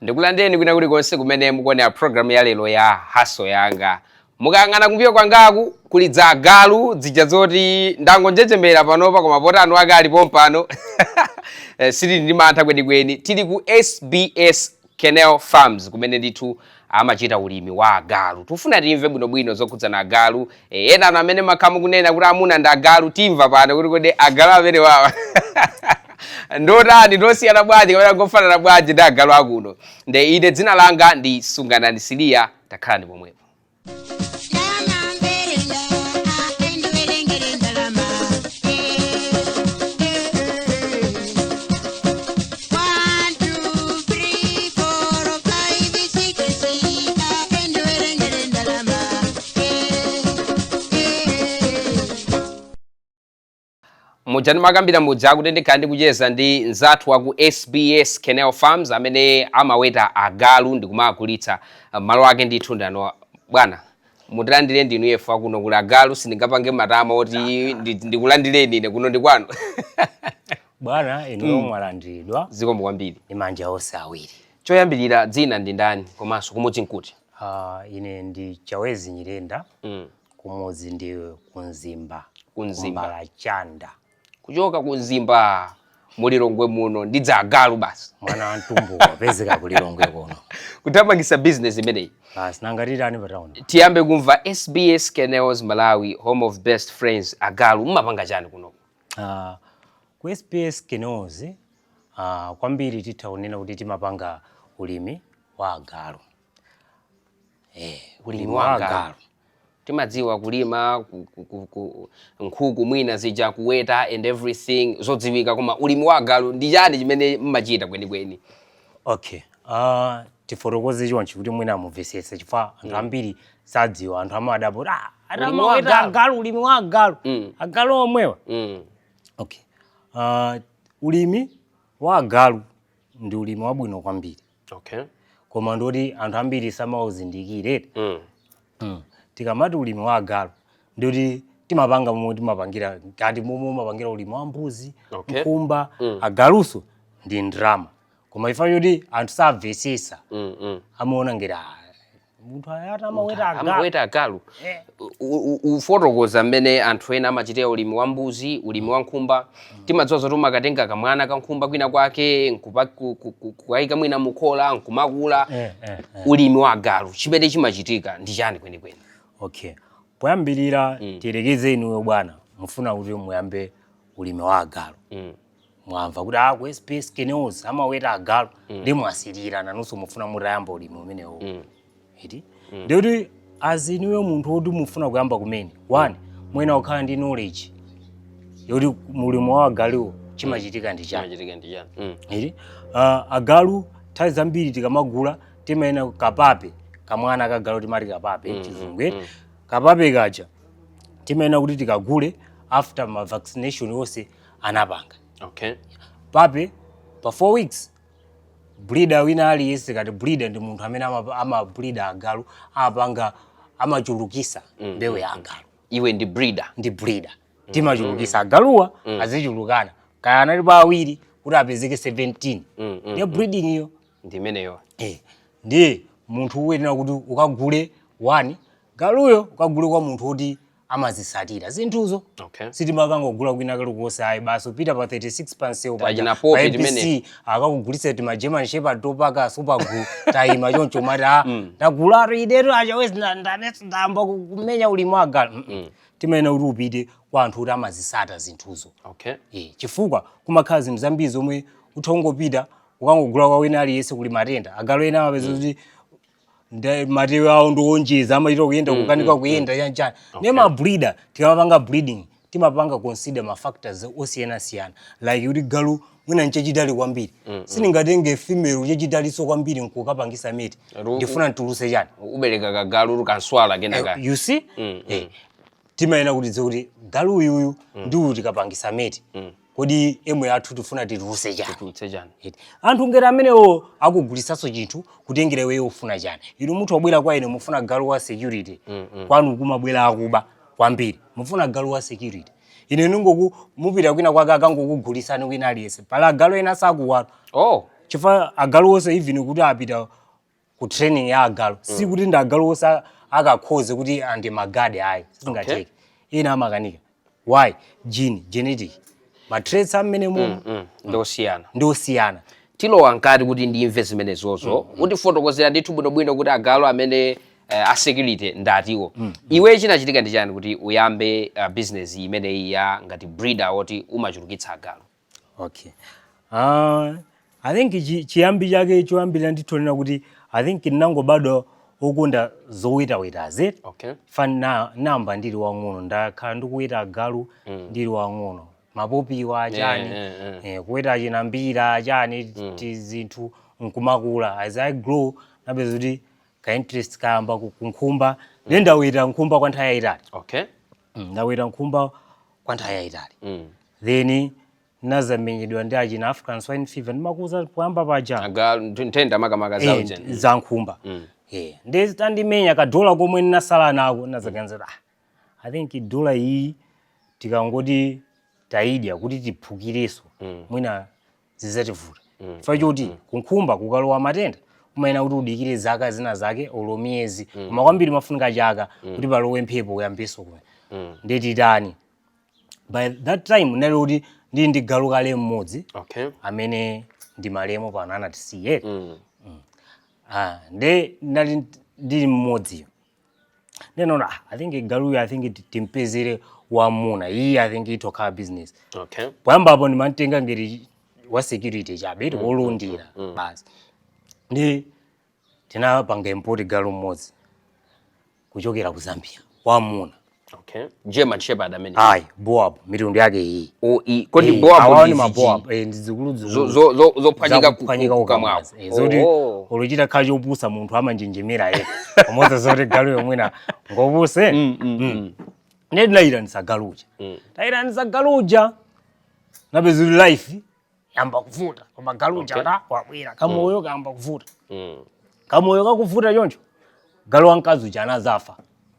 Ndikulandireni kwina kulikonse kumene mukuonera programu ya lero ya Hustle Yanga. Mukayang'ana kumbuyo kwangaku kuli dza agalu zija zoti ndangonjenjemera panopa, koma poti anu ake alipo pano, sitili ndi mantha kwenikweni. Tili ku SBS Kennel Farms kumene ndithu amachita ulimi wa agalu. Tifuna timve bwinobwino zokhudzana agalu. Ena anu amene makhamu kunena kuti amuna ndi agalu, timva pano kuti kodi agalu amene wawa ndotani, ndosiyana bwanji kapena ngofanana bwanji ndi agalu akuno. Nde ine dzina langa ndi Sunganani Siliya, takhala ndi pomwepo. One, two, three, four, five, six, endiwerengere ndalama. Muja ndimakambira muja kuti ndikhala ndikucheza ndi mzathu wa ku SBS Kennel Farms amene amaweta agalu ndikumagulitsa. Malo ake ndithu ndano. Bwana, mutilandire, ndinu yefu kuno kuli agalu. Sindingapange matama oti ndikulandireni ine, kuno ndi kwanu. Bwana, inuyo mwalandiridwa. Zikomo kwambiri. Ndi manja onse awiri. Choyambirira, dzina ndi ndani komanso kumudzi nkuti? Ine ndi Chawezi Nyirenda. Kumudzi ndi Kumzimba. Kumzimba. Kumbalachanda. Kuchoka Kumzimba, mulilongwe muno ndi dza agalu basi. Mwana wa mtumbuka wapezeka kulilongwe kuno. Kuthamangisa business imeneyi. Basi, nangatirani patauni? Tiyambe kumva SBS Kennels Malawi, home of best friends, agalu. Mmapanga chani kuno? Ku SBS Kennels, kwambiri titha kunena kuti timapanga ulimi wa agalu. Ulimi wa agalu. Timadziwa kulima nkhuku mwina zija kuweta and everything, zodziwika, koma ulimi wa agalu ndi chani chimene mmachita kwenikweni? Okay, tifotokoze chonchi kuti mwina mumvesese, chifukwa anthu ambiri sadziwa. Anthu amadabwa kuti Ulimi wa atamaweta agalu. agalu, ulimi wa agalu, agalu omwewa. Okay, ulimi wa agalu ndi ulimi wabwino kwambiri, koma ndoti anthu ambiri samauzindikire. Tikamati ulimi wa agalu, ndikuti timapanga momwe timapangira ngati momwe umapangira ulimi wa mbuzi, nkhumba. Agaluso ndi ndrama, koma ifa choti anthu samvesesa, amaona ngati munthu ayati amaweta agalu. Amaweta agalu. Ufotokoza mmene anthu ena amachitira ulimi wa mbuzi, ulimi wa nkhumba. Timadziwa zoti umakatenga kamwana ka nkhumba kwina kwake kukayika mwina mukhola nkumakula. Ulimi wa agalu, chimene chimachitika ndi chani kwenikweni? Okay, poyambirira, tiyerekeze inuyo bwana mufuna kuti muyambe ulimi wa agalu. Mwamva kuti ku SBS Kennels amaweta agalu, ndi mwasirira, nanunso mufuna mutayamba ulimi umenewo, iti ndikuti azinuyo munthu woti mufuna kuyamba kumene, one, mwina kukhala ndi knowledge yoti mulimi wa agaluwo chimachitika ndi chani. Chimachitika ndi chani? Iti agalu nthawi zambiri tikamagula timayena ka puppy, kamwana kagalu timati ka puppy, chizungu, eti? Ka puppy kaja timayena kuti tikagule after ma vaccination yonse anapanga. Puppy pa 4 weeks, breeder wina aliyense, kati breeder ndi munthu amene ama breeder agalu, amapanga, amachulukisa mbewu ya agalu. Iwe ndi breeder? Ndi breeder. Timachulukisa agaluwa, azichulukana, kaya anali pa awiri kuti apezeke 17. Ndiye breeding iyo. Ndi imeneyo. Ndiye munthu uyenera kuti ukagule one galuyo, ukagule kwa munthu woti amazisatira zinthuzo. Sitimakangogula kwina kalikonse ayi, basi upita pa 36 pansewu paja, Tachina Poppy pa ABC, timene. akakugulitsa tima German Shepherd topaka super glue, tayima choncho, mati, "Ah, ndagulatu idetu achawezi, ndanetsa, ndayamba kumenya ulimi wa agalu." Timayenera kuti upite kwa anthu kuti amazisata zinthuzo. Chifukwa kumakhala zinthu zambiri zomwe utha kungopita ukangogula kwa wina aliyense, kuli matenda. Agalu ena amapeza kuti matewe awo ndiwonjeza, amachita kuyenda, kukanika kuyenda, chanchani. Okay. Ma breeder tikamapanga breeding timapanga consider ma factors osiyanasiyana, like kuti galu mwina nchachitali kwambiri, sindingatenge female chachitaliso kwambiri nkukapangisa mate. Ndifuna ntuluse chani? Ubereka kagalu kanswala kenaka. You see? Timayenera kuti dziwe kuti galu uyuyu ndi uyu tikapangisa mate, kodi aim yathu tifuna tituluse chani? Tutse chani? Eti. Anthu ngati amenewo akugulisanso chinthu kutengera iweyo ufuna chani. Inu munthu wabwera kwa ine, mufuna galu wa security, kwanu kumabwera akuba kwambiri, mufuna galu wa security. Ine ningoku mupita kwina kwake, akangokugulisani kwina aliyense. Pala agalu ena sakuwatu. Oh. Chifukwa agalu onse, even kuti apita ku training ya agalu, sikuti ndi agalu onse akakhoze kuti andi magadi, ayi, sizingatheke. Ena amakanika. Why? Gene, genetic, ma traits amene mu Ndosiyana. Ndi osiyana. Tilowa nkati kuti ndimve zimenezozo. Utifotokozera ndithu bwinobwino kuti agalu amene a security ndatiwo. Iwe chinachitika ndi chani kuti uyambe business imeneyi ya ngati breeder woti umachulukitsa agalu? Okay, I think chiyambi chake choyambirira ndithonena kuti I think ndinangobadwa okonda zowetawetaze. Fa namba ndili wang'ono ndakhala ndikuweta agalu ndili wang'ono, mapopiwa chani, kuweta chinambira chani, ti zinthu nkumakula. As I grow, napeza kuti ka interest kayamba kunkhumba. Ndiye ndaweta nkhumba kwa nthawi yayitali. Ndaweta nkhumba kwa nthawi yayitali. Then nazamenyedwa ndi achina African swine fever ndimakuza kuyamba paja. Agalu nthenda makamaka Eh, zauje. Za nkhumba. Ndi tandimenya kadola komwe ndinasala nako, nazaganiza kuti, ah, I think dola iyi tikangoti tayidya kuti tiphukireso, mwina zizativuta, chifukwa choti kunkhumba kukalowa matenda umayena kuti udikire zaka zina zake olo miyezi, koma kwambiri mafunika chaka kuti palowe mphepo uyambeso kumene. Ndetitani? By that time ndinali kuti ndili ndi galu kale mmodzi amene ndi malemu pano, anatisiye. Ah, nde ndinali ndili mmodziyo, ndinaona, ah, I think galuyo, I think timpezere wamuna iyi, I think itokhala business. Poyambapo ndimantenga ngati wa security chabe, wolondera basi. Ndi tinapanga import galu mmodzi kuchokera ku Zambia, wamuna. Okay, German Shepherd amene? Ayi, Boerboel, mitundu yake iyi. O, kodi Eh, Boerboel awawa ni ndi ma zichi? Boerboel, eh, ndi zikulu zikulu. Zophwanyika Zakuphwanyika kukamwawo. kukamwazi. Eh, zoti olochita khala chopusa munthu amanjenjemera ye pamodzi, zoti galu yomwina ngopuse. Ndiye tinayitanisa galuja, tayitanisa galuja, napeza kuti life yamba kuvuta, koma galuja ta wabwera, kamoyo kayamba kuvuta. Kamoyo kakuvuta choncho, galu wamkazi uja anazafa.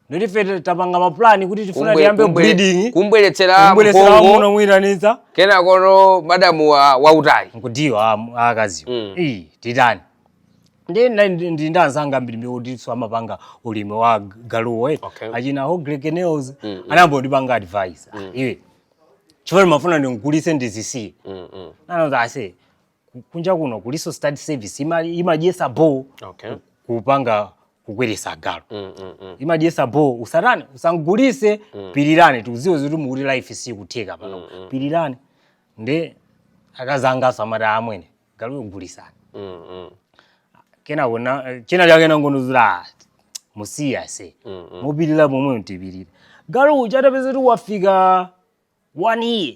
Ndoti ife tapanga mapulani kuti tifuna tiyambe breeding, kumbweretsera kumbweretsera mphongo, muno mwiranitsa. Kenakono madamu wa wautali. Nkudiwa akaziwo. Iyi titani? Ndi ndi anzanga ambiri mbikutinso amapanga ulimi wa galuwo, eh. Achina Hogre Kennels anambondipanga advice. Ah, iwe, chifukwa ndimafuna ndingulise ndizisiye. Nanoza ase kunja kuno kuliso stud service imadyesa bo kupanga kukweresa galu, imadyesa bo. Usatani, usangulise, pirirani, tikuziwe zoti mukuti life sikutheka pano, pirirani. Nde akazangaso amati, amwene, galuyo gulisani. Kenako na china chake nangonozula musiya se mupirira pomwe mtipirira. Galu uja atapeza kuti wafika one year,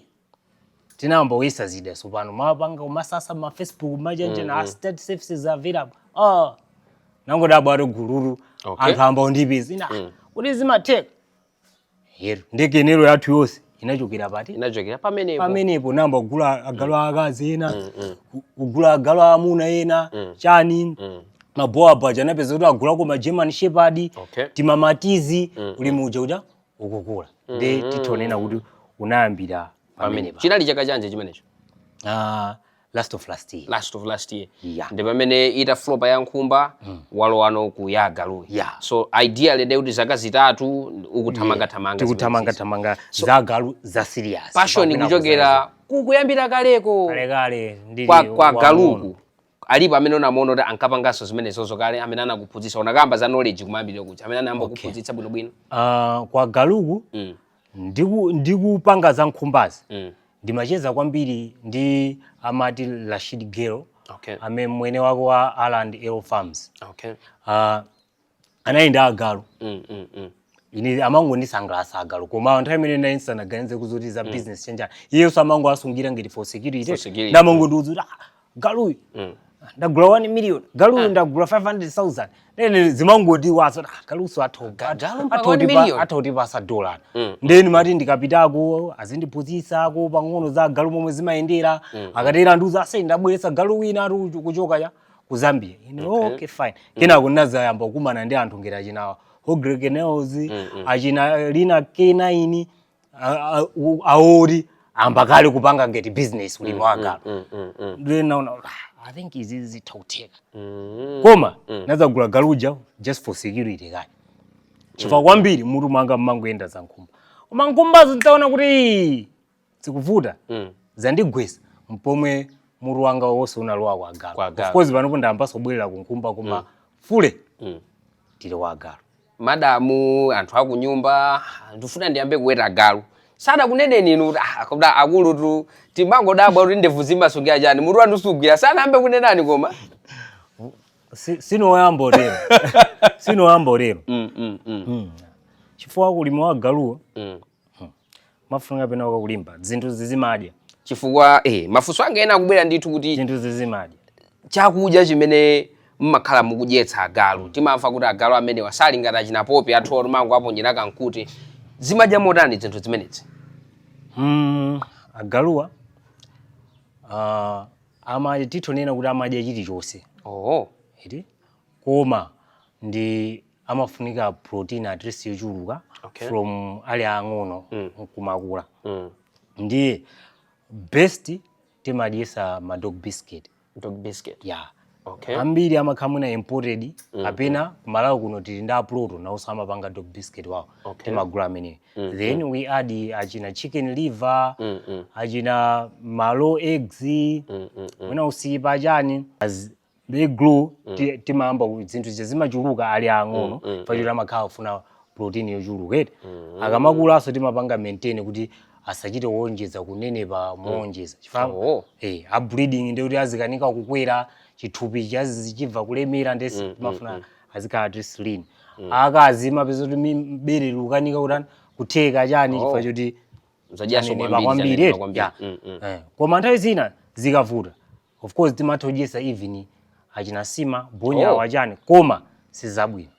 tinayamba kuyesa zida sopano, mapanga kumasasa ma Facebook machanjena, mm stud services available. Oh, nangodabwa ati gululu. Anthu amba undipeza ina kuti zimatheka hero. Ndi kennel yathu yonse inachokera pati? Inachokera pamenepo. Pamenepo namba kugula agalu akazi ena, kugula agalu amuna ena, chani, maboerboel aja anapeza kuti agulako ma German Shepherd, tima Maltese. Ulimi uja uja ukukula, ndi titonena kuti unayambira pamene pa. Chinali chaka chanji chimenecho? Ah, last of last year. Last of last year. Yeah. Ndi pamene itaflopa ya nkhumba, walowano ku ya agaluyi. Yeah. So ideally ndi kuti zaka 3 ukuthamangathamanga. Tikuthamangathamanga za agalu za serious. Passion Pakwina kuchokera kukuyambira kaleko. Kalekale ndili Kwa wang'ono. galuku alipo amene unamuona kuti ankapanganso zimenezozo kale, amene anakuphunzitsa? Unakamba za knowledge kumayambiriro kuja, amene anayamba kuphunzitsa bwinobwino? Ah, kwa galuku, ndikupanga za nkhumbazi, ndimacheza kwambiri ndi amati Rashid Gero, amene mwene wake wa Aland L Farms. Anali ndi agalu. Ine amangondisangalatsa agalu, koma nthawi imene ndinali ndisanaganize kuzoti za business chanjani. Iyenso amango asungira ngati for security. For security. Ndamangondiuza kuti, ah, galuyu ndagula 1 million, galuyu ndagula 500,000. Nene zimangoti waso, ah, galuso atho Galu mpaka 1 million? Atotipasa dola. Ndeni mati ndikapitako azindiphunzitsako pang'ono za galu momwe zimayendera. Akatera ndiuza, ase ndabweretsa galu wina ati kuchoka ya ku Zambia. Ine, okay, okay, fine. Kenako ndinazayamba kukumana ndi anthu ngati achina Hogre Kennels, achina Lina K9, aori amba kale kupanga ngati business ulimi wa agalu. Ndiye naona, ah, I think izi zitha kutheka. Koma nadzagula galuja just for security kaya, chifukwa kwambiri mutu mwanga mmangoyenda za nkhumba. Koma nkhumbazo nditaona kuti zikuvuta, zandigwesa, mpomwe mutu wanga wonse unalowa kwa agalu. Kwa agalu. Of course panopo ndayambanso kubwerera ku nkhumba, koma fully tili kwa agalu. Madamu, anthu akunyumba, ndifuna ndiyambe kuweta agalu, sanakuneneni inu kuti, "Ah, koma akulu tu timangodabwa kuti ndevu zimasungira chani, mutu wanu sugwira"? Sanayambe kunenani koma? Sinoyamba lero, sinoyamba lero. Chifukwa kulima wa agaluwo mafunika pena wakakulimba zinthu zizimadya. Chifukwa mafunso anga ena akubwera ndithu kuti Zinthu zizimadya. chakudya chimene mmakhala mukudyetsa agalu, timamva kuti agalu amene wasali ngati achinapopi athu omango aponyera kankuti, zimadya motani zinthu zimenezi? Agaluwa amadya, titonena kuti amadya chilichonse. Iti koma ndi amafunika protein at least yochuluka from ali ang'ono nkumakula. Ndiye best timadyesa ma dog biscuit. Dog biscuit. Yeah. Okay. Ambiri amakhala mwina imported, kapena kumalawi kuno tili ndi aploto, nawonso amapanga dog biscuit wawo. Timagula ameneyo. Then we add achina chicken liver, achina malo eggs, mwina usipa chani. As they grow, timayamba zinthu zija zimachuluka ali ang'ono, pachoti amakhala kufuna protein yochuluka eti. Akamakulaso timapanga maintain kuti asachite kuonjeza kunenepa moonjeza, chifukwa a breeding ndi kuti azikanika kukwera chithupi chazichibva kulemera, ndesi timafuna azikhala at least lean. Akazi mapeza kuti bere likukanika kutani, kutheka chani, chifukwa choti Zadyaso chanenepa kwambiri, kwambiri chanenepa eti. kwambiri. Yeah. Koma nthawi zina zikavuta, of course timatha kudyesa even achina sima bonya, wachani, koma sizabwino.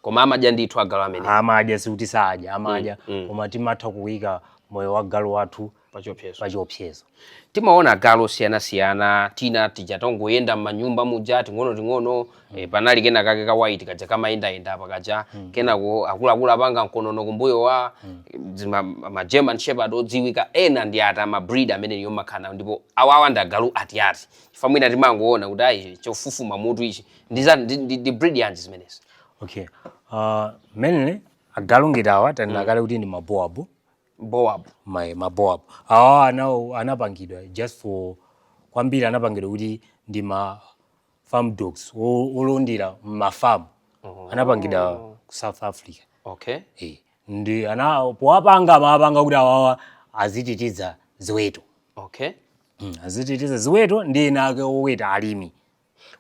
Koma amadya ndithu agalu amene? Amadya, sikuti sadya, amadya, koma timatha kuyika moyo wa galu wathu pachiopsezo. Pachiopsezo. Timaona agalu osiyanasiyana, tina tija tongoyenda m'manyumba muja ting'ono-ting'ono, panali kena kake ka white kaja kamayendayenda apa kaja, kenako akuluakulu apanga mkonono kumbuyo wa ma German Shepherd odziwika, ena ndi ata ma breed amene niyo makhala nawo, ndipo awawa ndi agalu atiati? Chifukwa mwina timangoona kuti ayi, chofufuma mutu ichi ndi ndi breed yanji zimenezi? Okay, mainly agalu ngati awa tanena kale kuti ndi maboab. Boab. Maboab awa anapangidwa just for, kwambiri anapangidwa kuti ndi ma farm dogs olondera mmafamu. Anapangidwa ku South Africa. Ndi ana powapanga amapanga kuti awawa azititiza ziweto. Azititiza ziweto ndi ena ake oweta, alimi.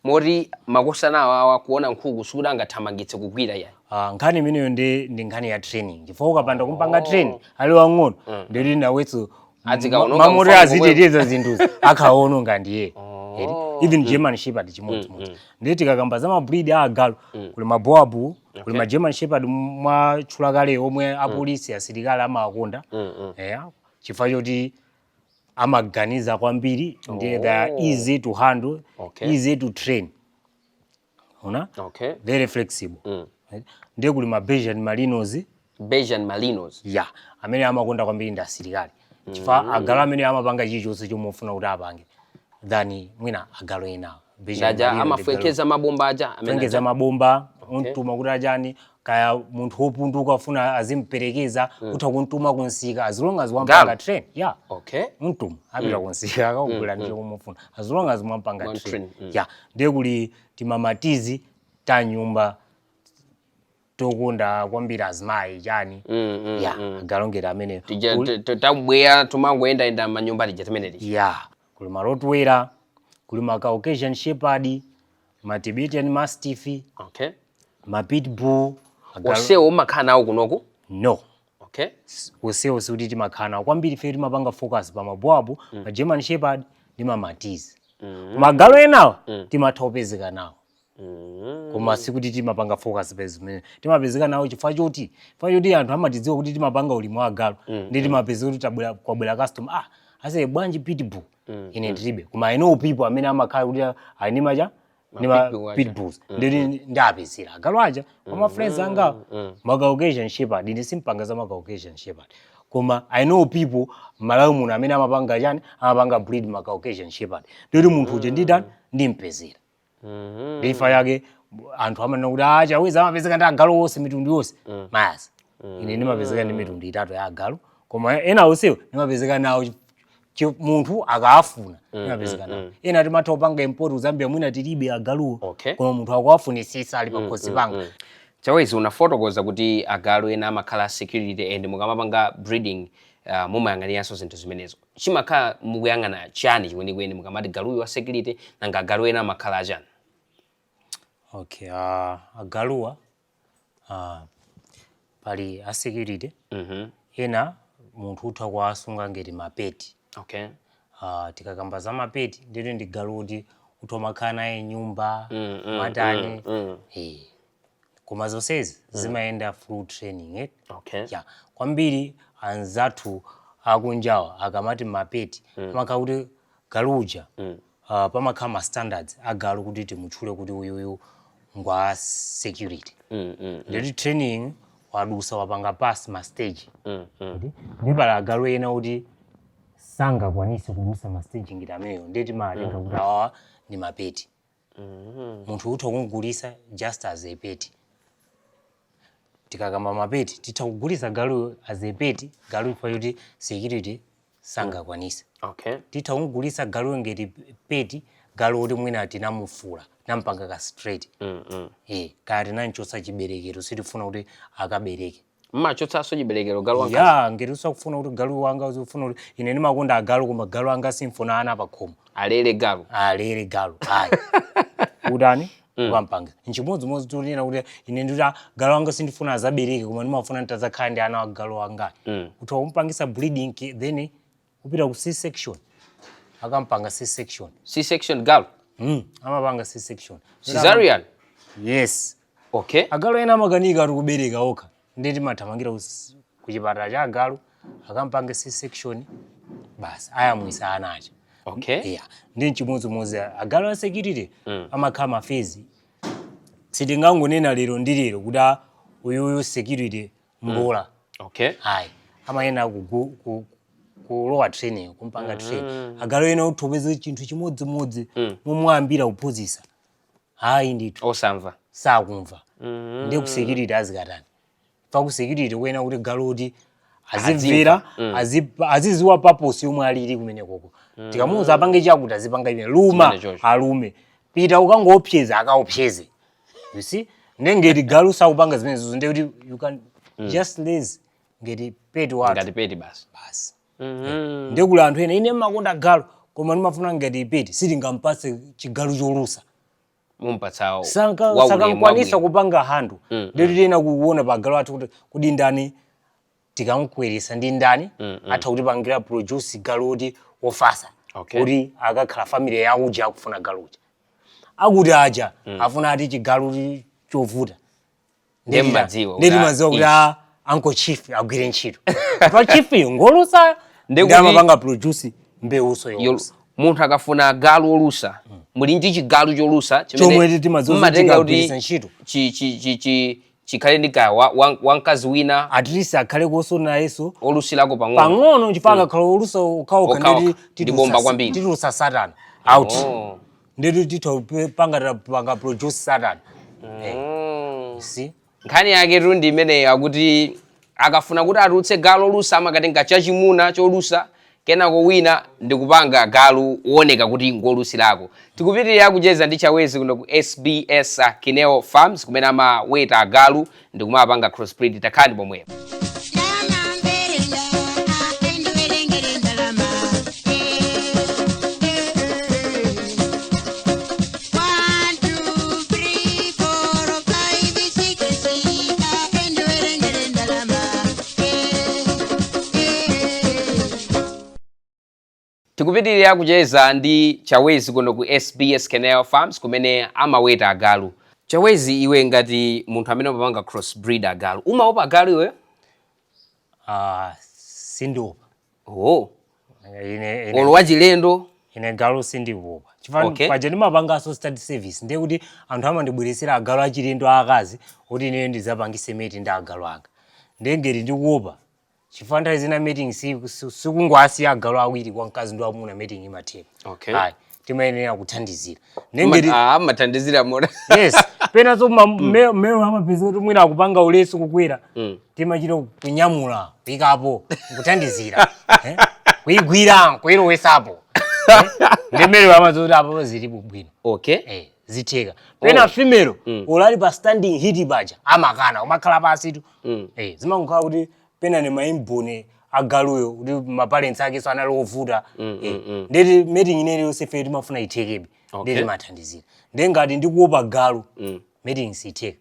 Moti makosana awawa kuona nkhuku sikuti angathamangitse kugwira yayi? Nkhani imeneyo ndi nkhani ya training, chifukwa ukapanda kumpanga train ali wang'ono, ndikuti nawetso Azikaononga mamoti mfumu. Aziteteza zinthuzi akhaononga ndiye. Eti, even German Shepherd chimodzimodzi. Ndiye tikakamba za mabreed a agalu, kuli maboab, kuli ma German Shepherd mwatchula kale, omwe apolisi, asilikali amawakonda, chifukwa choti amaganiza kwambiri, ndiye they are easy to handle, easy to train, una very flexible. Right? Ndiye kuli ma Belgian Malinois. Belgian Malinois. Ya, amene amakonda kwambiri ndi asilikali, chifukwa agalu amene amapanga chilichonse chomwe ufuna kuti apange than mwina agalu enawo. Ndaja amafwekeza mabomba aja amene Amafwekeza mabomba, untuma kuti achani, kaya munthu wopunduka ufuna azimperekeza, kutha kuntuma kunsika as long as wampanga Galu? train, yeah. Mtuma apita kunsika akakugula ndicho kumufuna as long as mwampanga One train. train, Yeah, ndiye kuli timamaltese ta nyumba tokonda kwambiri azimayi chani. Ya, agalongera ameneyo. Tija tabweya tumangoyendayenda manyumba tija timene tija. Ya, kuli ma Rottweiler, kuli ma Caucasian Shepherd, ma Tibetan Mastiff, ma Pitbull. Onsewo umakhala nawo kunoku? No. Onsewo sikuti timakhala nawo kwambiri. Ife timapanga focus pa maboab, ma German Shepherd ndi ma Maltese. Magalu enawa timatha kupezeka nawo, koma sikuti timapanga focus pa zimene timapezeka nawo, chifukwa choti anthu amatidziwa kuti timapanga ulimi wa agalu. Ndi timapezeka kuti tabwera, kwabwera customer, "Ah, ase bwanji pitbull?" Ine ndilibe, koma I know people amene amakhala kuti ali ndi macha ndi ma pitbull aja. Pitbulls, nditi ndapezera agalu aja kwa ma friends anga. Ma Caucasian Shepherd, ine simpanga za ma Caucasian Shepherd, Koma I know people Malawi muno amene amapanga chani, amapanga breed ma Caucasian Shepherd. Ndikuti munthu uja nditani, ndimpezera. Ndifa yake anthu amanena kuti, "Ah, Chawezi amapezeka ndi agalu onse, mitundu yonse." Mayasi, ine ndimapezeka ndi mitundu itatu ya agalu, koma ena onsewo ndimapezeka nawo. Munthu akaafuna, ndimapezeka nawo. Ena timatha kupanga import ku Zambia, mwina tilibe agaluwo, koma munthu akuwafunisisa, ali pakhosi panga. Chawezi, unafotokoza kuti agalu ena amakhala security, and mukamapanga breeding mumayang'aniranso zinthu zimenezo. Chimakhala mukuyang'ana chani chikwenikweni mukamati galuyu wa security? Nanga agalu ena amakhala achani? Okay, agaluwa pali a security. Ena munthu utha kuwasunga ngati ma pet. Tikakamba za ma pet, nditi ndi galu kuti utha umakhala naye nyumba, matani. Eh. Koma zonsezi zimayenda through training, eh? Okay. Yeah. Kwambiri anzathu akunjawa akamati ma pet, amakhala kuti galuja, pamakhala ma standards agalu kuti timutchule kuti uyuyu ngwa security. Nditi training wadusa, wapanga pass ma stage. Ndi pala agalu ena kuti sangakwanise kudusa ma stage ngati ameneyo, nditi matenga kuti awawa ndi ma pet. Munthu utha kumugulisa just as a pet. Tikakamba ma pet, titha kugulisa galuyo as a pet, galu ifa kuti security sangakwanise. Titha kumugulisa galuyo ngati pet, galu kuti mwina tinamufula, tinampanga castrate, eh, kaya tinamchosa chiberekero, sitifuna kuti akabereke. Mmachotsanso chiberekero galu wamkazi? Ya, ngati usakufuna kuti galu wanga uzifuna kuti ine ndimakonda agalu, koma galu anga simfuna ana pakhomo. Alere galu. Alere galu, ayi, utani, ukampanga nchimodzimodzi tunena kuti ine ndikuti, "Ah, galu wanga sindifuna azabereke, koma ndimafuna nditadzakhala ndi ana wa galu wanga." Kuti wakumpangisa breeding, then kupita ku C section, akampanga C section. C section galu? Amapanga C section. Cesarean? Yes. Agalu ena amakanika ari kubereka okha, ndi timathamangira kuchipatala cha agalu, akampange C section basi, ayamwisa ana aja. Yeah. Ndi nchimodzimodzi agalu a security, amakhala ma phase. Sitingangonena lero ndi lero kuti, "Ah, uyuyu security mbola." Ayi, amayena kulowa training, kumpanga train. Agalu ena uthopeze chinthu chimodzimodzi momwambira kuphunzitsa, hayi ndithu. Osamva. Sakumva. Ndi ku security azikatani? Pa ku security kuyena kuti galu kuti azimvera, aziziwa purpose yomwe alili kumene koko. Tikamuuza apange chakuti, azipanga imene luma. Chimene chocho. Alume, pita ukangoopseza, akaopseze. You see, ndengeti galu sakupanga zimenezo, ndekuti you can just raise ngati pet wathu. Ngati pet basi. Basi. Ndekula anthu ena, "Ine mmakonda galu, koma ndimafuna ngati pet." Sitingampatse chigalu cholusa. Mumpatsa Sanka waulemu. Sakankwanisa Wabwino. kupanga handle. Ndeti tena kuona pagalu athu kuti kudi ndani tikamukweresa, ndi ndani atha kutipangira produce galu kuti wofasa, kuti akakhala family yawo uja akufuna galu uja, akuti aja afuna ati chigalu chovuta. Ndiye mmadziwa ndeti kuti, madziwa kuti ichi. A uncle chief agwire ntchito pa chief iyo ngolusa. Ndi ndi amapanga produce mbewuso yolusa. Munthu akafuna galu olusa, muli ndi chigalu cholusa chimene Chomwe timadziwa kuti mmatenga kuti tikagwiritsa ntchito. Chikhale ndi kaya wamkazi wina. At least akhale koso nayenso olusirako pang'ono. Pang'ono, chifukwa akakhala olusa okhaokha, Okhaokha, ndeti ndi bomba kwambiri. titulusa Satan out. Ndeti titha panga panga produce Satan. See? Nkhani yake tu ndi imeneyo, akuti akafuna kuti atulutse galu olusa, amakatenga chachimuna cholusa, kenako wina ndikupanga galu woneka kuti ngolusirako. Tikupitirira kucheza ndi Chawezi kuno ku SBS Kineo Farms, kumene amaweta agalu ndikumapanga crossbreed. Takhani pomwepo. Ndalama mberenda, endiwerengere ndalama. One, two, three, four, five, six, endiwerengere ndalama. Tikupitirira kucheza ndi Chawezi kuno ku SBS Canal Farms, kumene amaweta agalu. Chawezi, iwe ngati munthu amene umapanga crossbreed agalu, umaopa agalu iwe? Ah, sindiopa. Oh. Ine Olo wachilendo? Ine galu sindikuopa, chifukwa paja ndimapanganso stud service. Ndiye kuti anthu amandibweresera agalu achilendo aakazi kuti ine ndizapangise mate ndi agalu anga. Ndiye ngati ndikuopa, Chifukwa nthawi zina mating sikungowasiya agalu awiri kwa mkazi ndi wamuna, mating imatheka. Ayi, timayenera kuthandizira. Nengeti Ah, mathandizira mona? Yes, penanso male amapeza kuti mwina akupanga ulesi kukwera, timachita kunyamula, kuyikapo, kuthandizira, eh? Kuyigwira, kuyilowesapo, eh? Ndi male amadziwa kuti apapo zilipo bwino. Eh, zitheka. Pena female ulali pa standing heat paja amakana umakhala pansitu. Eh, zimangokhala kuti pena ni ma inborn agaluyo, kuti ma parents ake so anali ovuta. Eh, ndeti mating ineyi yonse ife timafuna ithekebe. Ndeti mathandizira, ndi ngati ndikuopa galu, mating sitheka,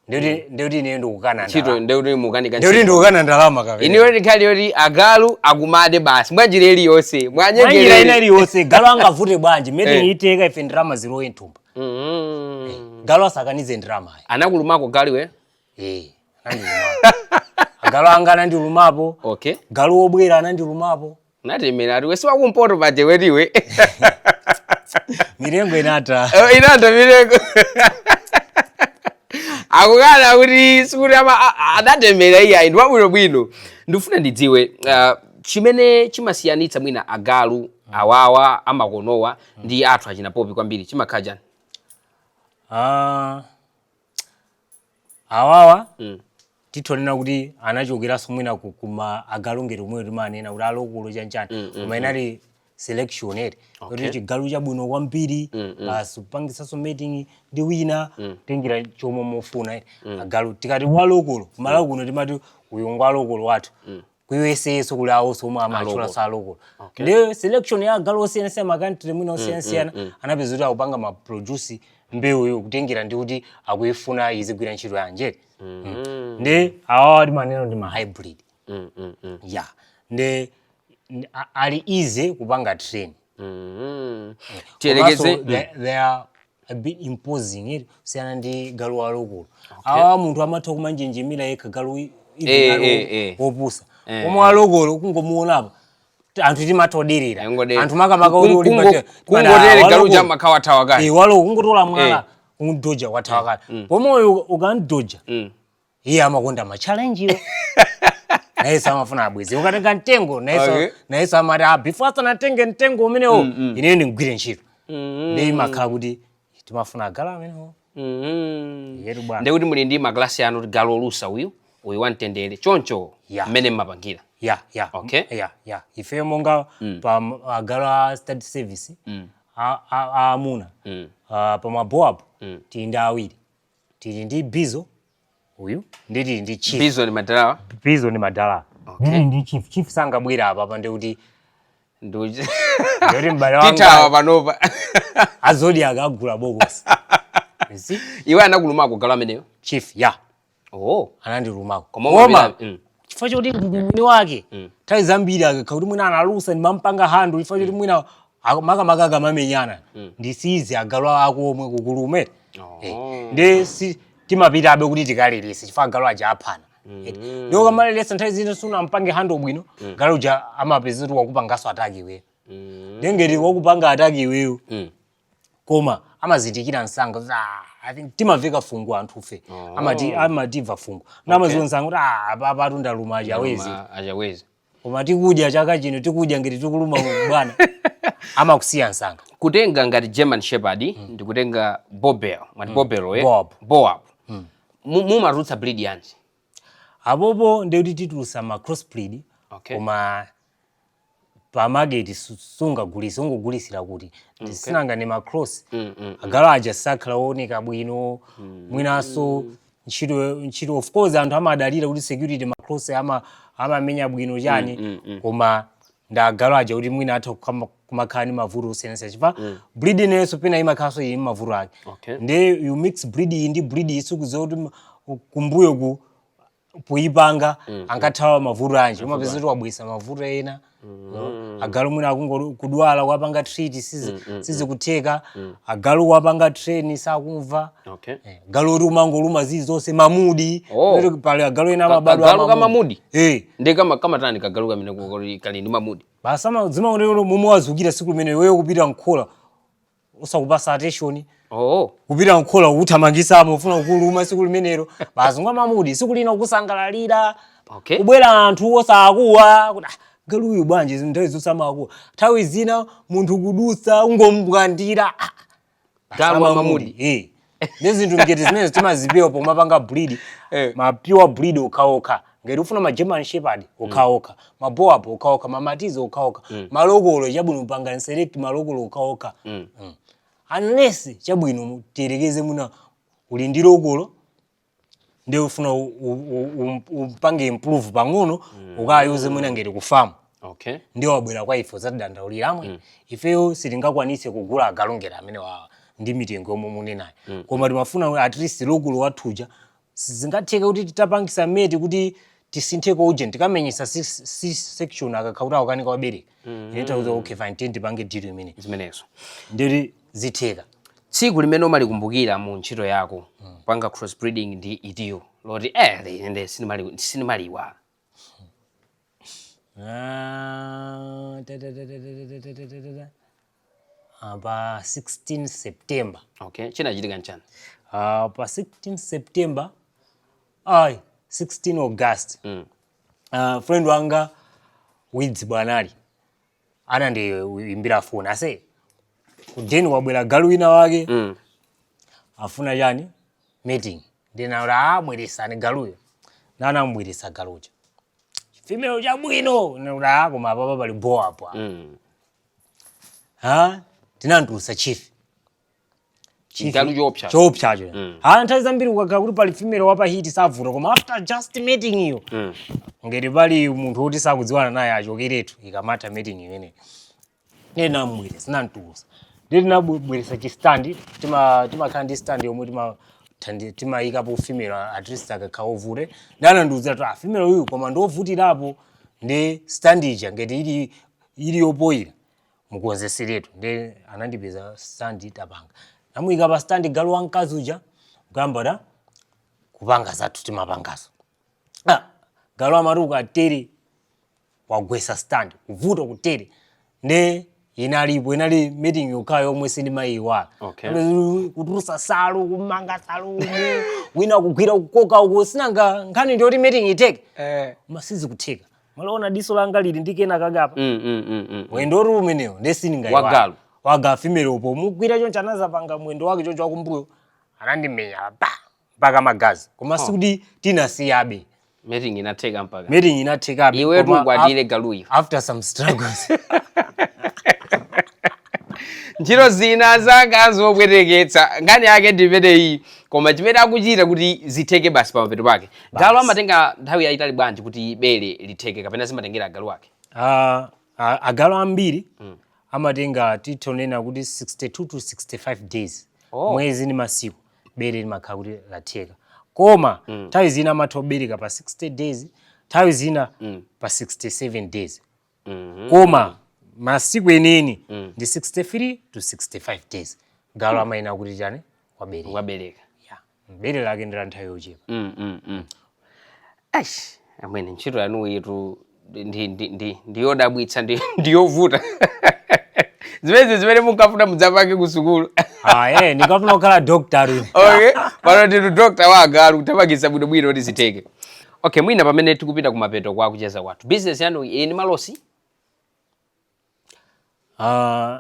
ndeti ineyo ndikukana ntchito ndalama. Ndekuti mukanika. Ndeti ndikukana ndalama kapena. Iniyo ndikhali yoti agalu akumade basi mwanjira iliyonse. Mwanjira ina mwanyengerere. Iliyonse, galu angavute bwanji, mating itheka, ife ndalama zilowe mthumba. Galu asakanize ndalama ayi. Anakulumako galu we? Eh, anandilumapo. Agalu anga anandilumapo. Galu wobwera anandilumapo. Natemera ati wesi wakumpoto paje wetiwe. Mirengo inata. Eh, inata mirengo. Akukana kuti sikuti adatemera iye ayi, ndi wabwinobwino. Ndifuna ndidziwe chimene chimasiyanitsa mwina agalu awawa amakonowa ndi athu achinapopi kwambiri chimakhala chani? Ah, awawa titonena kuti anachokeranso mwina kuma agalu ngati omwe timanena kuti a local chanchani, koma inali selection eti, kuti chigalu chabwino kwambiri basi kupangisanso mating ndi wina, tengera chomwe mufuna eti. Agalu tikati wa local kumalawi kuno timati uyu ngwa local wathu. Ku USA so kuli awonso omwe amatchula sa local. Ndi selection ya agalu osiyanasiyana, ma country mwina osiyanasiyana, anapeza kuti akupanga ma produce mbewuyo kutengera ndi kuti akuyifuna izigwira ntchito yanji. Ndi awawa timanena ndi ma hybrid. Ya, ndi ali easy kupanga train. Tiyerekeze. Komanso they are a bit imposing it kusiyana ndi galu wa local. Awa munthu amatha kumanjenjemera yekha galu even ali wopusa. Koma wa local kungomuonapo anthu timatha oderera. Anthu makamaka oti Kungotere galu chamakhawa kale. Eh, walo kungotola mwala kundoja wathawa kale. Pomwe uyu ukandoja, iye amakonda ma challenge iwo, nayenso amafuna abweze. Ukatenga mtengo nayenso nayenso amati, ah, before asanatenge mtengo umenewo, ineyo ndingwire ntchito. Ndi imakhala kuti timafuna agalu amenewo. Yetu bwana. Ndekuti muli ndi maklasi anu kuti galu olusa uyu, uyu wamtendere, choncho mmene mmapangira? Ya. Ya, ife monga pa agalu a stud service a amuna, pa ma Boerboel tili ndi awiri. Tili ndi Bizo uyu, ndi tili ndi Chief. Bizo ni madalawa? Bizo ni madala. Ndili ndi Chief. Chief sangabwera apa pa, ndikuti ndikuti m'bale Tithawa wanga panopa. A Zodiak agula bokosi. You see? Iwe anakulumako galu ameneyo? Chief, ya. Oh. Anandilumako. Koma Koma chifukwa choti ndili mwini wake, nthawi zambiri akakhala kuti mwina analusa, ndimampanga handle, chifukwa choti mwina makamaka akamamenyana ndisize agalu ako omwe kukulume. Oh. Ndi si timapitabe kuti tikalelese, chifukwa agalu aja aphana. Ndi ukamalelesa, nthawi zina sunampange handle bwino, galu uja amapeza kuti wakupanganso attack iweyo. Ndengeti wakupanga attack iweyo, koma amazindikira msanga kuti, ah, I think timaveka fungo anthufe. Amati amatimva fungo namaziwa msanga kuti, ah, apa apatu ndaluma achawezi. Achawezi. Koma tikudya chaka chino, tikudya ngati tikuluma bwana, amakusiya msanga. Kutenga ngati German Shepherd ndikutenga Boerboel, mwati Boerboel, eh? Boab. Boab. Mumatulutsa breed yanji? Apopo ndikuti titulutsa ma crossbreed. Koma pa market sungagulise, ungogulisira kuti tisinanga ni ma cross. Agalu aja sakhala wooneka bwino mwinanso ntchito ntchito. Of course anthu amadalira kuti security, ma cross amamenya bwino chani, koma ndi agalu aja kuti mwina atha kumakhala ndi mavuto osiyanasiyana, chifukwa breed inenso pena imakhalanso ili ndi mavuto ake. Ndi you mix breed iyi ndi breed iyi, sikudziwa kuti kumbuyo ku poyipanga ankathawa mavuto anji, umapeza kuti wabwesa mavuto ena. No? Agalu mwina akungo kudwala, kuwapanga treat sizikutheka. Agalu kuwapanga train sakumva. Eh, galu oti umangoluma zilizonse, ma mood. Oh. Kuti pali agalu ena amabadwa Kagalu ka ma mood? Eh. Ndi kama kamatani kagalu kamene kali ndi ma mood? Basi zimaoneka momwe wazukira siku limene iweyo kupita mkhola usakupasa attention. Kupita mkhola kuthamangisamo ufuna kukuluma siku limenelo, basi ngwa ma mood. Siku lina kusangalalira Kubwera anthu osakuwa kuti, "Ah, galuyu bwanji nthawi zonse amakuwa?" Nthawi zina munthu kudutsa ungombwandira, ah, Galu sama wamamudi. mudi. Eh. Ndi zinthu ngati zimene timazipewa pomapanga breed. Ma pure breed okhaokha. Ngati ufuna ma German Shepherd okhaokha, ma Boerboel okhaokha, ma Maltese okhaokha, ma local, chabwino panga select ma local okhaokha. Unless, chabwino, tiyerekeze muna uli ndi local ndi ufuna upange improve pang'ono, ukayuze mwina ngati kufamu, ndiwo wabwera kwa ife zatidandaulira, amwe ifeyo sitingakwanise kugula agalu ngati amene wawa ndi mitengo yomwe munenayo, koma timafuna at least local wathuja, sizingatheke kuti titapangisa mate kuti tisintheko uje tikamenyesa C section akakha kuti akukanika wabereka? Ine tauza, "Okay, fine, tiye tipange deal imene." Zimenezo. Ndiri zitheka. Tsiku limene umalikumbukira mu ntchito yako panga crossbreeding ndi itiyo, loti ine sinimaliwa? Ah, ta, ta, ta, ta, ta, ta, ta, ta, ta, ta. Ah, pa 16 September. Okay, chinachitika nchani? Pa 16 September, ai, 16 August, friend wanga Widzi Bwanali anandiyimbira foni, "Ase, kudeni wabwera galu wina wake, afuna chani, mating." Ndinakuti, "Ah, bweresani galuyo." Nanambweresa galuja, female chabwino. Ndinakuti, "Ah, koma apapa pali boapo." Ha, tinantulutsa chief. Chigalu choopsa. Choopsacho. Ha, nthawi zambiri ukakhala kuti pali female wapa heat savuta, koma after just mating iyo, ngati pali munthu woti sakudziwana naye achokeretu ikamatha mating imene. Ndinambweresa, nantulutsa, ndi tinabweresa chi stand. Timakhala ndi stand yomwe timayikapo female, at least akakhala ovute. Ndanandiwuzira kuti, "Ah, female uyu koma ndiovutirapo, ndi stand ija ngati ili yopoyira mukonzeseretu." Ndi anandipeza stand, tapanga, namuyika pa stand galu wamkazi uja, kuyamba ta kupanga zathu timapangazo. Ah, galu amati ukatere wagwesa stand, kuvuta kutere. Ne inalipo, inali mating yokhayo yomwe sindimayiwala. Kutulusa salu, kumanga salu umu, wina kugwira, kukoka uku, sinanga nkhani ndiyoti mating iteke. Masizi kutheka, malaona diso langa lili ndi kena kakapa. Mwendo uri umenewo ndesindingayiwala. Wagalu. Waga female upo mugwira choncho, anazapanga mwendo wake choncho wakumbuyo, anandimenya pa mpaka magazi, koma sikuti tinasiyabe. Mating inatheka mpaka. Mating inathekabe. Iwetu koma ukwatire galuyo. After some struggles. Ntchito zina zanga zopweteketsa, nkhani yake ndi imeneyi, koma chimene akuchita kuti zitheke basi pamapeto pake. Galu amatenga nthawi yayitali bwanji kuti bere litheke, kapena zimatengera agalu ake? Agalu ambiri amatenga, titonena kuti 62 to 65 days, mwezi ndi masiku, bere limakhala kuti latheka. Koma nthawi zina amatha kubereka pa 60 days, nthawi zina pa 67 days, koma masiku eneni ndi 63 to 65 days galu amayina kuti chani, wabereka. Wabereka. Yeah. Bere lake ndi la nthawi yochepa. Aish, amwene, ntchito yanu itu ndiyodabwitsa, ndiyovuta. Zimenezi zimene munkafuna mudzapange ku sukulu? Ah, ndikafuna kukhala doctor ine. Okay, pano ndinu doctor wa agalu, kuthamangitsa bwinobwino kuti zitheke. Okay, mwina pamene tikupita kumapeto kwa kucheza kwathu, business yanu ili ndi ma loss?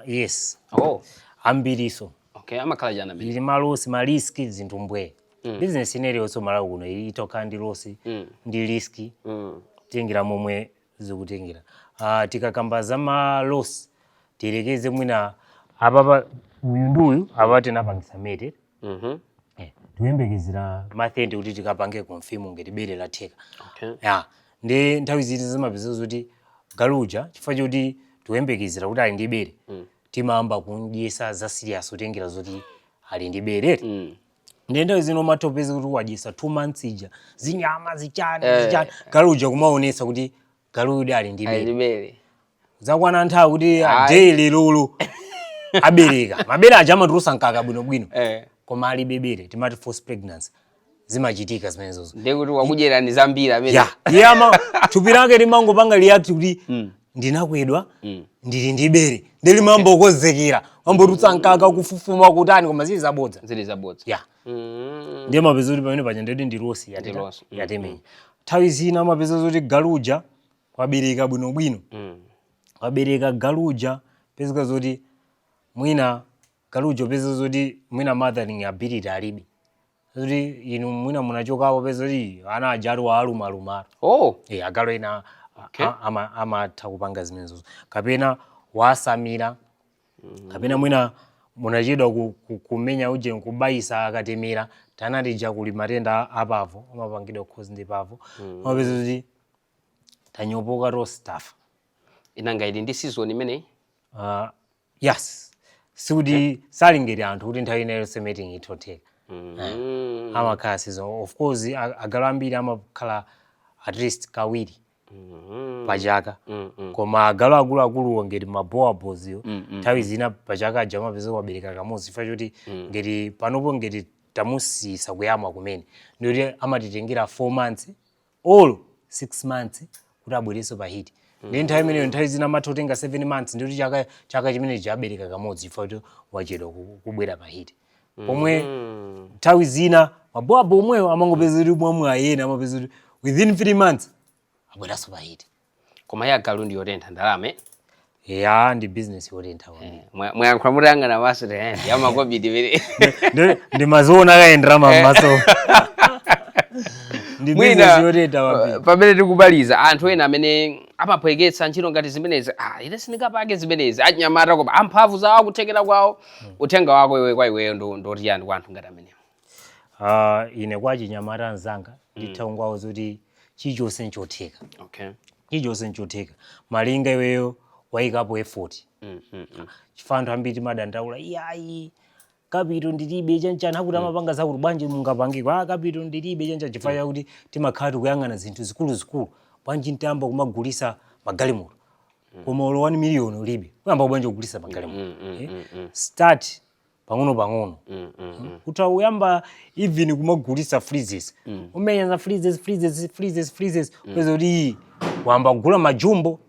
Yes. Oh. Ambiriso. Okay, amakhala chani amene? Ili ma loss, ma risk, zinthu mbwe. Business ineliyonso Malawi kuno itokhala ndi loss ndi risk, tengera momwe zikutengera. Tikakamba za ma loss, tiyerekeze mwina apapa uyu ndi uyu, apa tinapangisa mate. Tikuyembekezera month kuti tikapange confirm ngati bere latheka. Ya, ndi nthawi ziti zimapeza zoti galuja, chifukwa choti tikuyembekezera kuti ali ndi bere, timayamba kumdyesa za serious kutengera zoti ali ndi bere. Ndi nthawi zino umatha kupeza kuti wadyesa 2 months ija, zinyama, zichani, zichani, galuja kumaonesa kuti galuyu ali ndi Ali bere. ndi bere. Zakwana nthawi kuti Ayi. adeye lelolo abereka, mabere aja amatulusa mkaka bwinobwino, koma alibe bere, timati false pregnancy. Zimachitika zimenezozo. Ndiye kuti wakudyerani zambiri amene. Ya, iye ama thupi lake limangopanga react kuti ndinakwedwa, ndili ndi bere, ndi limambokozekera, mambotutsa mkaka, kufufuma, kutani, koma zili zabodza. Zili zabodza. Ya. Ndiye mapeza kuti pamene paja ndeti ndi loss. Ndi loss. Yatemenya. Nthawi zina amapeza zoti galuja wabereka bwinobwino, wabereka galuja, pezeka zoti mwina galuja peza zoti mwina mothering ability alibe, zoti inu mwina munachokapo, peza zoti ana aja ali waalumalumalo. Eh, agalu ena amatha kupanga zimenezo, kapena wasamira, kapena mwina munachedwa kumenya uje kubayisa akatemera tanatija. Kuli matenda a parvo amapangidwa cause ndi parvo, amapeza kuti tanyopoka tostafa. Inanga ili ndi season imeneyi? Yes, sikuti sali ngati anthu kuti nthawi ina yonse mating ithotheka. Amakhala season. Of course, agalu ambiri amakhala at least kawiri pachaka, koma agalu akuluakuluwo ngati ma boerboels nthawi zina pachaka aja amapeza wabereka kamodzi, chifukwa choti ngati panopo ngati tamusisa kuyamwa kumene, ndikuti amatitengera 4 months or 6 months kuti abwerenso pa heat. Ndi nthawi imeneyo nthawi zina amatha kutenga 7 months, ndikuti chaka chimenechi abereka kamodzi chifukwa choti wachedwa kubwera pa heat. Pomwe nthawi zina ma boerboel omweyo amangopeza kuti mwamwayena amapeza kuti within 3 months abweranso pa heat. Koma ya galu ndi yotentha ndalama, eh? Ya, ndi business yotentha kwambiri. Mwayankhula mutayang'ana maso te ya makobidi imene. Ndimaziona kayendera mammaso. Ndi business Mwina yotentha kwambiri. Pamene tikubaliza, anthu ena amene amaphweketsa ntchito ngati zimenezi, ah, ine sindingapake zimenezi, achinyamata koma amphamvu zawo, kuthekera kwawo, uthenga wako iwe kwa iweyo ndoti yani kwa anthu ngati amenewo? Ah, ine kwa achinyamata anzanga nditha kungwauza kuti chilichonse nchotheka. Chilichonse nchotheka malinga iweyo wayikapo effort, chifukwa anthu ambiri timadandaula, iyayi, capital ndilibe, chanchani, akuti amapanga zakuti bwanji mungapangiko, ah, capital ndilibe, chanchani, chifukwa chakuti timakhala tikuyang'ana zinthu zikuluzikulu. Bwanji ntayamba kumagulisa magalimoto, koma olo 1 million ulibe, kuyamba bwanji kugulisa magalimoto? Eh? Start pang'ono pang'ono. Kuti uyamba even kumagulisa freezes, umenya za freezes, freezes, freezes, freezes, upeza kuti iyi wamba kugula majumbo,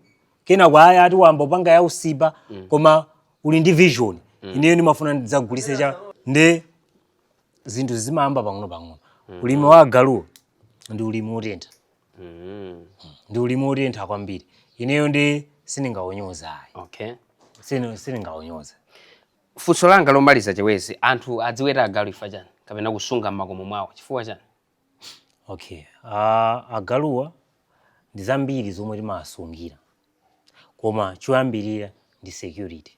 kena kwa aya ati wamba upanga ya usipa, koma uli ndi vision, ineyo ndimafuna ndidzagulise cha nde zinthu zimayamba pang'ono pang'ono. Ulimi wa agaluwo ndi ulimi wotentha, ndi ulimi wotentha kwambiri. Ineyo ndi sindingawonyoza ayi. Sindingawonyoza. Funso langa lomaliza, Chawezi, anthu adziweta agalu ifa chani kapena kusunga m'makomo mwawo chifukwa chani? Okay, agaluwa ndi zambiri zomwe timawasungira, koma choyambirira ndi security.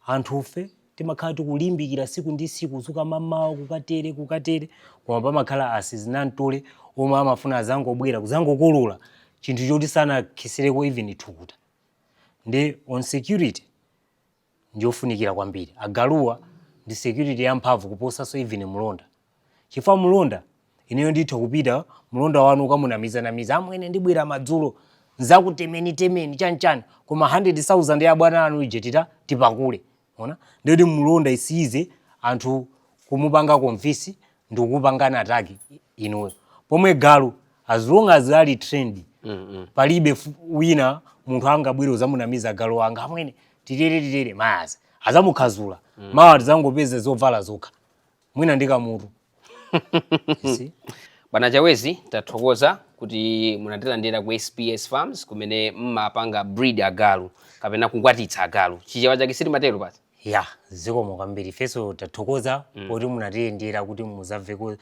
Anthufe timakhala tikulimbikira siku ndi siku, kuzuka mamawa, kukatere, kukatere, koma pamakhala asizinamtole omwe amafuna azangobwera kuzangokolola chinthu choti sanakhisereko even thukuta. Ndi on security ndiyofunikira kwambiri. Agaluwa ndi security yamphamvu kuposanso even mlonda, chifukwa mlonda ineyo nditha kupita mlonda wanu ukamunamizanamiza, amwene ndibwera madzulo nzakutemeni temeni chanchani, koma 100,000 ya bwana anu ije tita tipakule ona. Ndiyoti mlonda isize anthu kumupanga convince ndikupangana attack inuyo, pomwe galu as long as ali trained, palibe wina munthu angabwere uzamunamiza galu wanga, amwene titere titere, mayazi azamukhazula, mawa tizangopeza zovala zokha mwina ndi kamutu. You see? Bwana Chawezi, tathokoza kuti munatilandira ku SPS Farms kumene mmapanga breed agalu kapena kukwatitsa agalu, Chichewa chake sitimatero pasi. Ya, zikomo kwambiri. Ifenso tathokoza poti munatiyendera kuti muzamveko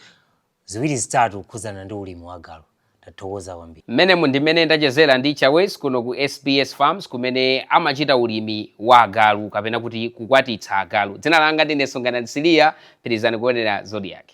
ziwiri zitatu kukhuzana ndi ulimi wa galu. Tathokoza kwambiri. Mmenemu ndimene ndachezera ndi Chawezi kuno ku SPS Farms kumene amachita ulimi wa agalu kapena kuti kukwatitsa agalu. Dzina langa ndine Songana Nsiliya. Pitirizani kuonera Zodiak.